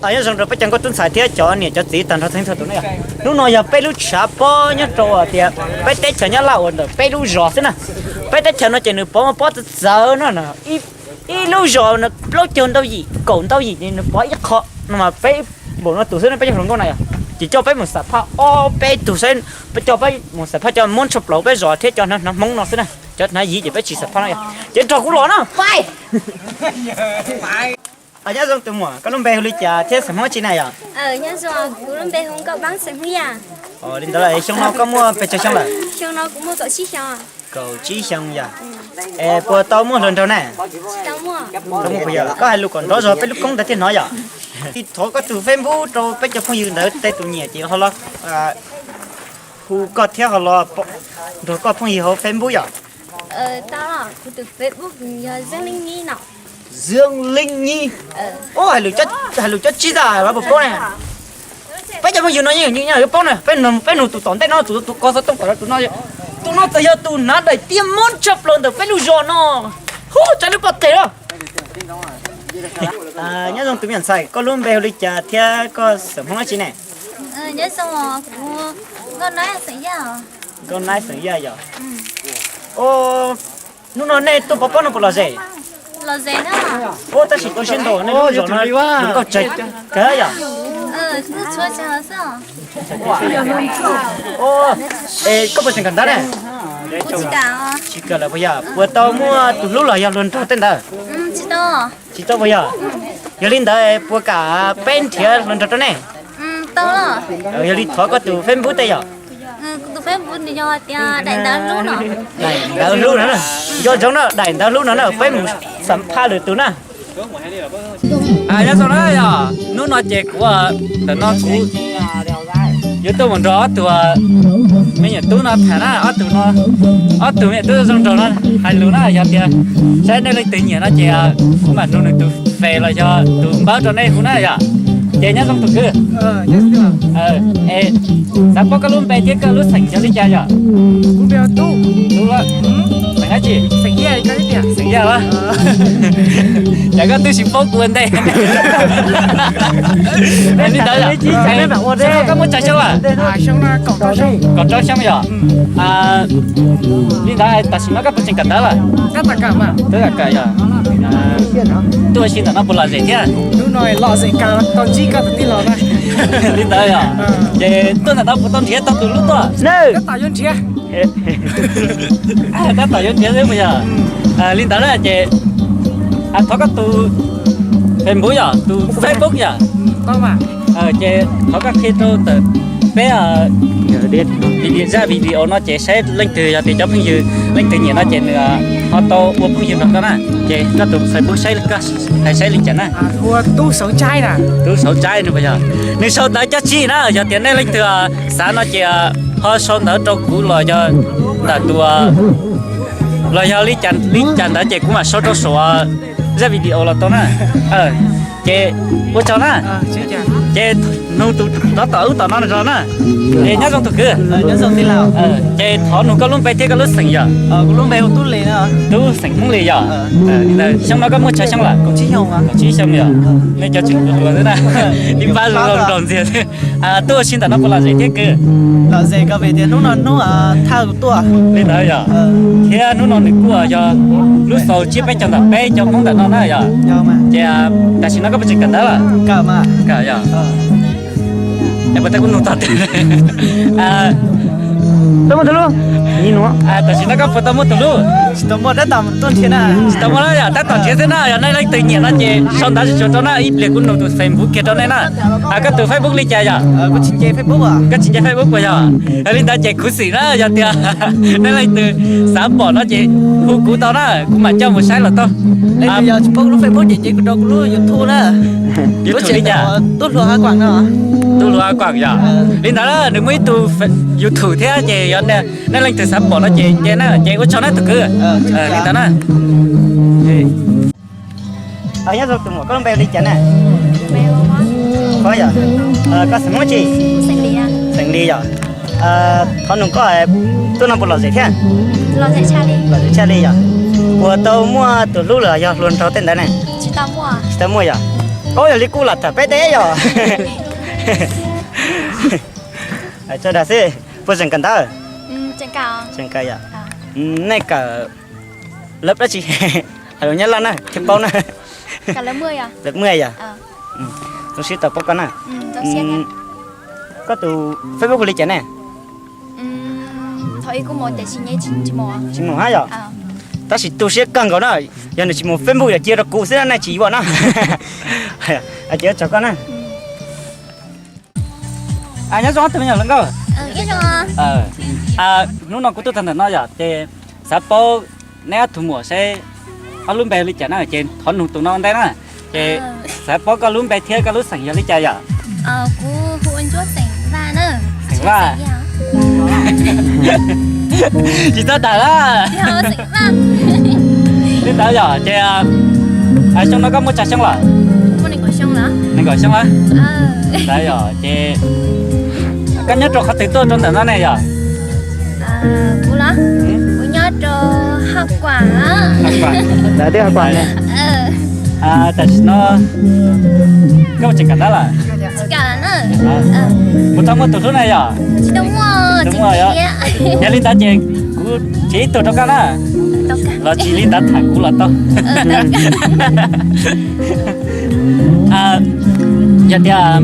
Nyob zoo rau peb cov nkauj tub ntxhais thiab cov niam cov txiv tag nrho txhua leej txhua tus na yom. Hnub no yog peb lub tshav pob nyob rau tias peb teb chaws Nyab Laj uas ntawm peb lub zos xwb na. Peb teb chaws no ces nws pov muaj pob txawv txawv no, ib lub zos no plaub caug ntau yim kaum ntau yim ces nws pov ib qho no mas peb npaum no tus xwb na, peb cov hluas nkauj na yom. Ces coj peb mus xam phaj ob peb tug saib, coj peb mus xam phaj cov Hmoob tshaj plaws peb zos thiab cov hnav hnav Hmoob no xwb na. Cov hnav yiv ces peb tsis xam phaj no yom. Ces nrog kuv los na, pais. Nyob zoo tus muam, koj lub npe hu li cas thiab xeem Hmoob tsi na yom? Li ntawd xyoo no koj muaj pes tsawg xyoo lawm? Kaum tsib xyoo yom. Es puas tau muaj hluas nraug na? Koj hais lus kom nrov zog peb lub koob ntawd thiaj hnov yom. Thov koj tus Facebook rau peb cov phooj ywg ntawd tej tus nyiam ces ho los hu koj thiab ho los nrog koj phooj ywg hauv Facebook yom. Kuv tus Facebook yog Zeeb Leej Nyib no. Zeeb Leej Nyib. Hais lus cob tsib tag los puas paub ne? Peb cov phooj ywg no yeej yuav paub na, peb nug tus tom ntej no, tus tus ko xov tooj tom no, tus no, tus no txawm yog tus hnav daim tiab Hmoob tshaj plaws ntawm peb lub zos no. Hu tsav lub pob teg los. Nyob zoo tus me nyuam ntxhais, koj lub npe hu li cas thiab koj xeem Hmoob dab tsi ne? Nkauj Naib xeem Yaj yom. Hnub no nej tuaj pov pob no puas lom zem? Tab sis tu siab ntau nej lub zos no nkauj tsawg kawg yom. Es koj puas tseem kawm ntawv ne? Tsis kawm lawm puas yog? Puas tau muaj tus hlub los yog hluas nraug tej ntawd? Tsis tau puas yog? Yog li ntawd puas kam peb nrhiav hluas nraug rau nej? Yog li thov koj tus Facebook tej yom. Daim ntawv hlub no, nco ntsoov na, daim ntawv hlub no na, peb mus xam phaj lwm tus na. Nyob zoo na yom, hnub no ces kuv, ntawm no kuv yuav tuaj mus nrog ob tug me nyuam tub no tham na, ob tug no, ob tug me nyuam tub zoo nraug no hais lus na, yog tias saib nej leej twg nyiam no ces kuv mam nug nws tus Face los yog tus npawb rau nej hu na yom. Ces nyob zoo tus kwv. Xav paub koj lub npe thiab koj lub xeem yog li cas yom? Xeem dab tsi? Xeem Yaj los? Cas koj twb tsis paub kuv ua ntej. Li ntawd, koj muaj tsawg xyoo lawm? Kaum rau xyoo yom. Li ntawd tam sim no koj puas tseem kawm ntawv lawm? Twb kawm yom. Tuaj ua si ntawm no puas lom zem thiab? Li ntawd yom. Ces tuaj ntawm no puas tau nrhiav tau tus hlub tuaj? Tab tom yuav nrhiav xwb puas yog? Li ntawd na ces thov koj tus Facebook yom, tus Facebook yom. Ces thov koj qhia rau ntawm peb zaj video no ces saib leej twg yog tias cov phooj ywg leej twg nyiam no ces nws ho tau ua phooj ywg nrog koj na. Ces koj tus Facebook saib, hais saib li cas na? Tub Sauv Tsaib no puas yog? Nws sau ntawv cov tsig na, yog tias nej leej twg xav no ces ho sau ntawv rau kuv los yog ntawm tus, los yog li cas ntawd ces kuv mam sau rau saum zaj video los tau na. Ces ua tsaug na. Ces nug tus tov tom ub tom no zog na. Es nyob zoo tus kwv. Ces thov nug koj lub npe thiab koj lub xeem yom? Tub xeem Hmoob Lis yom. Xyoo no koj muaj tsawg xyoo lawm? Kaum tsib xyoo yom. Nej cov tseem hluas xwb na. Ib pab zoo nraug ntxiag xwb. Tuaj ua si ntawm no puas lom zem thiab kwv? Li ntawd yom. Thiab hnub no nws kuj yog lub xaus tsiab peb caug ntawm peb cov Hmoob ntawm no na yom. Ces tam sim no koj puas tseem kawm ntawv lawm? Kawm yom. Es puas tau kuv nug tau tias, tam sim no koj puas tau muaj tus hlub? Tsis tau muaj na yom, tab tom nrhiav xwb na. Yog nej leej twg nyiam no ces sau ntawv tsuag tsuag rau na, ib pliag kuv nug tus Facebook kiag rau nej na. Koj tus Facebook li cas yom? Koj tsis nce Facebook puas yog? Li ntawd ces khuv xim na, yog tias nej leej twg xav pom no ces hu kuv tau na, kuv mam coj mus saib los tau. YouTube li cas? Tub Hluas Hav Kuam yom. Li ntawd nws muaj ib tug YouTube thiab. Yog nej leej twg xav pom no ces nce na, ces ua tsaug na tus kwv. Li ntawd na. Nyob zoo tus muam, koj lub npe hu li cas na? Koj yog, koj xeem Hmoob tsi? Xeem Lis yog. Thov nug koj, tuaj no puas lom zem thiab? Lom zem tshaj li yog. Puas tau muaj tus hlub los yog hluas nraug tej ntawd ne? Tsis tau muaj yog. Koj yog li kuj lam tham peb teb yog. Tso dag xwb, puas tseem kawm ntawv? Tseem kawm yog. Nej kawm lab dab tsi? Hais lus Nyab Laj na thiaj paub na. Lab muaj yog. Zoo siab tau paub koj na. Koj tus Facebook hu li cas ne? Tsis mus hab yog. Tab sis tu siab kawg nkaus na, yog nws tsis mus Facebook yog cia rau kuv xwb na, nej tsis yuav na. Ces ua tsaug koj na. Nyob zoo tus me nyuam hluas nkauj. Hnub no kuv tuaj txog ntawm no yog ces xav paub neb ob tug muam seb ob lub npe li cas na, ces thov nug tus no ua ntej na. Ces xav paub koj lub npe thiab koj lub xeem yog li cas yom? Xeem Vaj. Tsis txhob dag lawm. Li ntawd yog ces xyoo no koj muaj tsawg xyoo lawm? Nees nkaum xyoo lawm. Ntawd yog ces koj nyob rau qhov twg tuaj rau ntawm no ne yog? Kuv los? Kuv nyob rau Haj Kuam. Tam sim no koj tseem kawm ntawv lawm? Kuv tau muaj tus hlub na yog? Tsis tau muaj. Yog li ntawd ces kuv tsev ib tug rau koj na. Los tsis li ntawd tham kuv los tau. Yog tias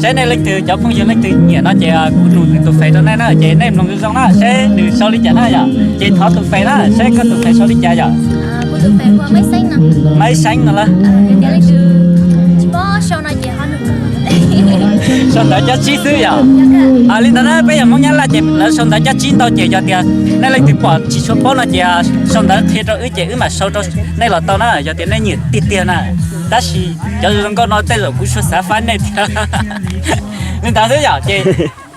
saib nej leej twg cov phooj ywg leej twg nyiam no ces kuv nug nws tus Face rau nej na, ces nej mloog zoo zoo na seb nws sau li cas na yom. Ces thov tus Face na, seb koj tus Face sau li cas yom? Maiv Xeeb no lawm. Sau ntawv cab tsib xwb yom. Li ntawd na peb yog Hmoob Nyab Laj ces lawv sau ntawv cab tsib ntau ces yog tias nej leej twg pom tsis tshua paub no ces sau ntawv qhia rau wb ces wb mam sau rau nej los tau na, yog tias nej nyiam tiag tiag na. Tab sis cov zoo nkauj no tej zaum kuv tsuas xav faib nej thiab. Li ntawd xwb yom ces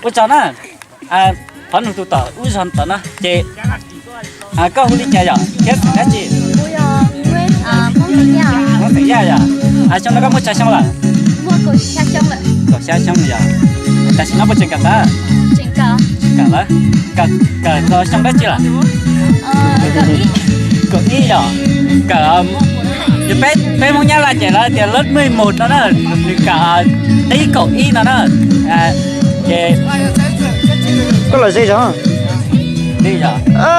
ua tsaug na. Thov nug tus tom ub zog tom no ces koj hu li cas yom thiab xeem dab tsi? Hmoob xeem Yaj yom. Xyoo no koj muaj tsawg xyoo lawm? Kaum xya xyoo yom. Tam sim no puas tseem kawm ntawv? Kawm lawm. Kawm txog xyoo dab tsi lawm? Kaum ib yom. Kawm, peb Hmoob Nyab Laj ces lawv tias lớp mười một no na, nws kawm qib kaum ib no na. Ces koj lom zem zog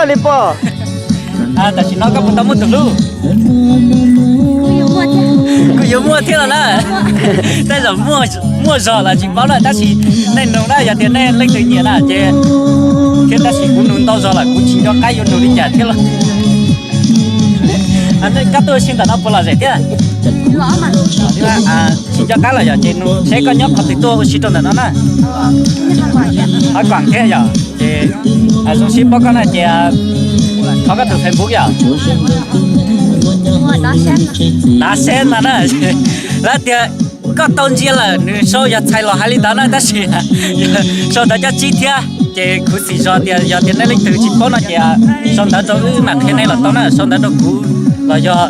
li pom. Tam sim no koj puas tau muaj tus hlub? Kuj yuav muaj thiab los na. Tej zaum muaj zog los tsis paub na, tab sis nej nug na, yog tias nej leej twg nyiam na ces thiab, tab sis kuv nug ntau zog lawm kuv tsis nco qab yuav nug li cas thiab los. Koj tuaj ua si ntawm no puas lom zem thiab? Tsis nco qab los yog ces nug seb koj nyob qhov twg tuaj ua si rau ntawm no na. Hab Kuam thiab yog ces zoo siab paub koj na ces thov koj tus Facebook yog. Dav Seb no na. Lawv tias koj tau ntsia lawm, nws sau yog txhais los hais li ntawd na, tab sis sau ntawv cab tsib thiab. Ces khuv xim zog tias yog tias nej leej twg tsis paub no ces sau ntawv rau wb mam qhia nej los tau na, sau ntawv rau kuv los yog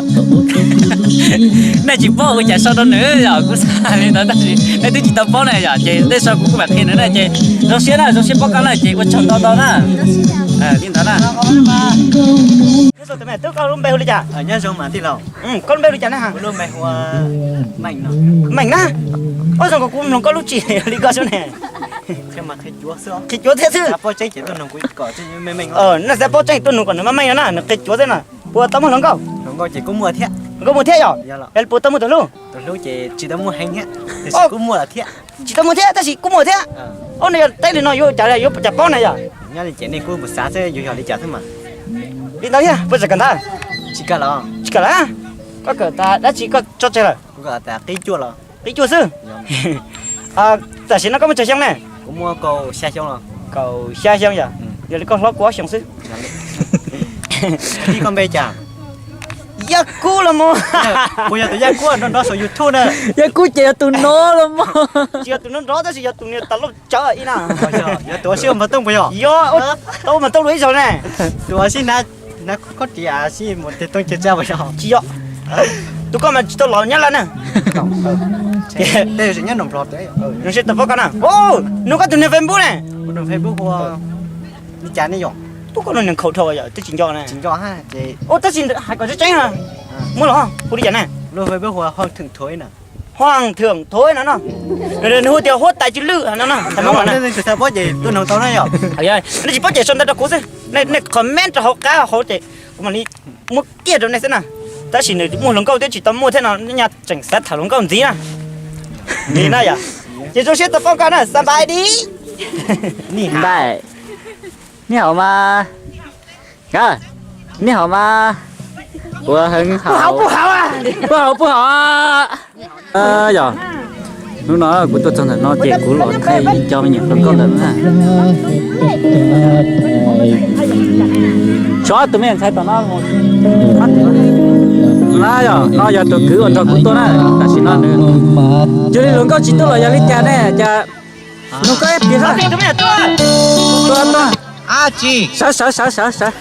nej tsis paub ua cas sau rau nws yog kuv xav li ntawd tab sis nej twb tsis tau paub na yom, ces nej sau kuv kuj mam qhia nws na. Ces zoo siab na, zoo siab paub koj na ces ua tsaug ntau ntau na. Li ntawd na. Koj lub npe hu li cas? Nyob zoo mas tij laug. Koj lub npe hu li cas na? Meem na. Ua zoo nkaus kuv mloog koj lub tsis li koj xwb ne. Qhia cuav thiab xwb. Nej xav paub tseeb tuaj nug kom nws meej meej no na, nws qhia cuav xwb na. Puas tau muaj hluas nkauj? Hluas nkauj ces kuj muaj thiab. Hluas nkauj muaj thiab yom? Yog li puas tau muaj tus hlub? Tus hlub ces tsis tau muaj heev thiab, tsis tau muaj thiab tab sis kuj muaj thiab. Ob, no yog teb li no yuav cas, yuav cas paub na yom? Nyob li ces nej kuj mus xav xwb, yog yog li cas xwb mas. Li ntawd thiab, puas tseem kawm ntawv? Tsis kawm lawm. Tsis kawm lawm? Koj kawm tas dab tsi koj tso tseg lawm? Qib cuaj xwb. Tam sim no koj muaj tsawg xyoo ne? Kuv muaj kaum xya xyoo los. Kaum xya xyoo yom? Yog li koj hlob kuv ob xyoos xwb. Koj npe cas? Yaj Kub los mas. Puas yog tus Yaj Kub nrov nrov saum YouTube na? Yaj Kub ces yog tus no los mas. Tsis yog tus nrov nrov tab sis yog tus niag tas loj tsawv ib na. Yog tus ua si ua npog tooj puas yog? Yog, tau mas tau lus ib zaug ne. Tus ua si na, na khob riam si mus tes tooj cia tsa puas yog? Tsis yog. Tus koj mas tsis tau los Nyab Laj na. Zoo siab tau paub koj na. Nug koj tus niag Facebook ne. Li cas ne yom? Tub koj lub niag nkhaus dhau yom, twb tsis nco na. Tab sis hais kom tseeb tseeb, muab los hu li cas ne? Hwj Thwm Thuv no no. Nws hu tias huab tais Tswv Lwj no no. Nej tsis paub ces sau ntawv rau kuv xwb, nej comment rau hauv qab hauv ces kuv mam li muab kiag rau nej xwb na. Tab sis nws muaj hluas nkauj twb tsis tau muaj thiab no, nyaj tseem xav tham hluas nkauj ntxiv na. Li na yom. Ces zoo siab tau paub koj na, xav npais di. Npais. Neb hauv mas, neb hauv mas, puas heev hauv, puas hauv puas hauv. Yog, hnub no kuv tuaj txog ntawm no ces kuv los qhia cov me nyuam hluas nkauj ntawm na. Tshuav tus me ntxhais tom no, no yog tus kwv uas nrog kuv tuaj na, tam sim no nws cia li hluas nkauj tsis tuaj los yog li cas ne cas. Nug koj ib pliag, sawv sawv sawv sawv,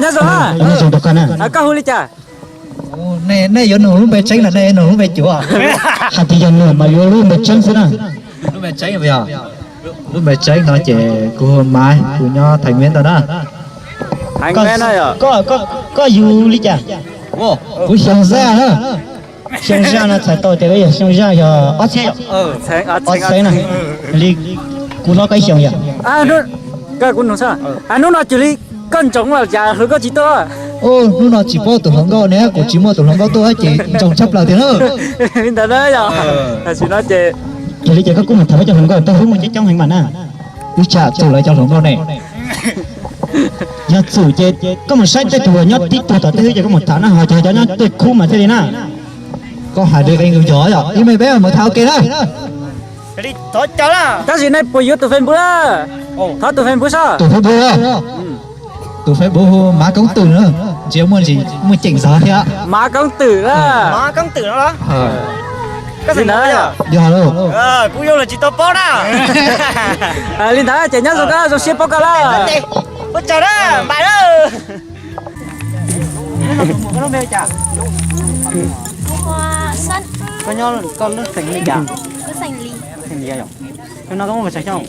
nyob zoo, koj hu li cas? Nej yuav nug lub npe tseeb los nej yuav nug lub npe cuav? Hais tias yog nug mas yuav lub npe tseeb xwb na. Lub npe tseeb no ces kuv hu Maiv, kuv nyob Thaiv Meb ntawm na. Koj yug li cas? Kuv xyoo zaj na. Xyoo zaj no txhais tau tias yog xyoo zaj yog ob txhiab, ob txhiab na. Li kuv hlob koj ib xyoos yom. Hnub no cia li koj ntsoov los cas hluas nkauj tsis tuaj? Hnub no tsis paub tus hluas nkauj ne, kuv tsis muaj tus hluas nkauj tuaj ces ntsoov tshaj plaws tiag na. Li ntawd na yog, tam sim no ces, yog li ces koj kuj mus tham peb cov hluas nkauj, peb hlub muaj coob coob heev mas na. Wb tsam txus lawv cov hluas nkauj ne. Yog txus ces koj mus saib tej tug nyob tib tug tom tej xwb ces koj mus tham na, ho cov cov nyob tej khub mas thiaj li na. Koj hais li qee yog yom, ib me peb mus tham ua ke na. Tab sis nej puas yuav tus Facebook na? Thov tus Facebook soj. Tus Facebook, tus Facebook hu Mav Koob Twm na, ntsia muaj ntsis muaj ceem zog thiab. Mav Koob Twm na. Koj xeem ntawd yog? Kuv yog los tsis tau paub na. Li ntawd ces nyob zoo koj, zoo siab paub koj lawm. Ua tsaug na, npais lawm. Koj nyob koj lub xeem li cas? Xeem Lis. Hnub no koj muaj pes tsawg xyoo?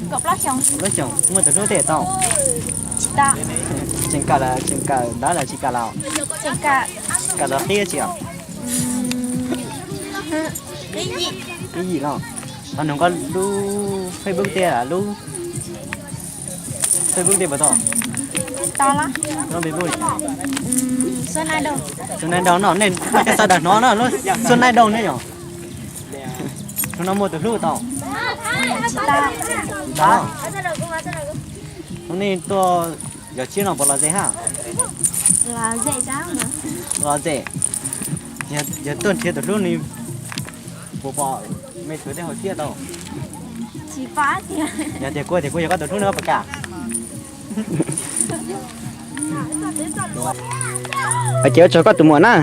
Plaub xyoos. Muaj tus hlub tej tau? Tseem kawm los tseem kawm dab los tsis kawm los? Kawm los qib tsi os? Qib yim los. Thov nug koj lub Facebook tiag, lub Facebook tiag puas tau? Lub Facebook li? Xua Nais Daus no, nej xav dag hnov no, Xua Nais Daus ne yom? Hnub no muaj tus hlub tau? Tsis tau. Hnub nej tuaj yog tsib no puas los ze hab? Los ze. Yog tuaj nrhiav tus hlub ne, puas pom me txwv tej hauv siab tau? Yog tias kuv tias kuv yog koj tus hlub no puas kam? Ces ua tsaug koj tus muam na.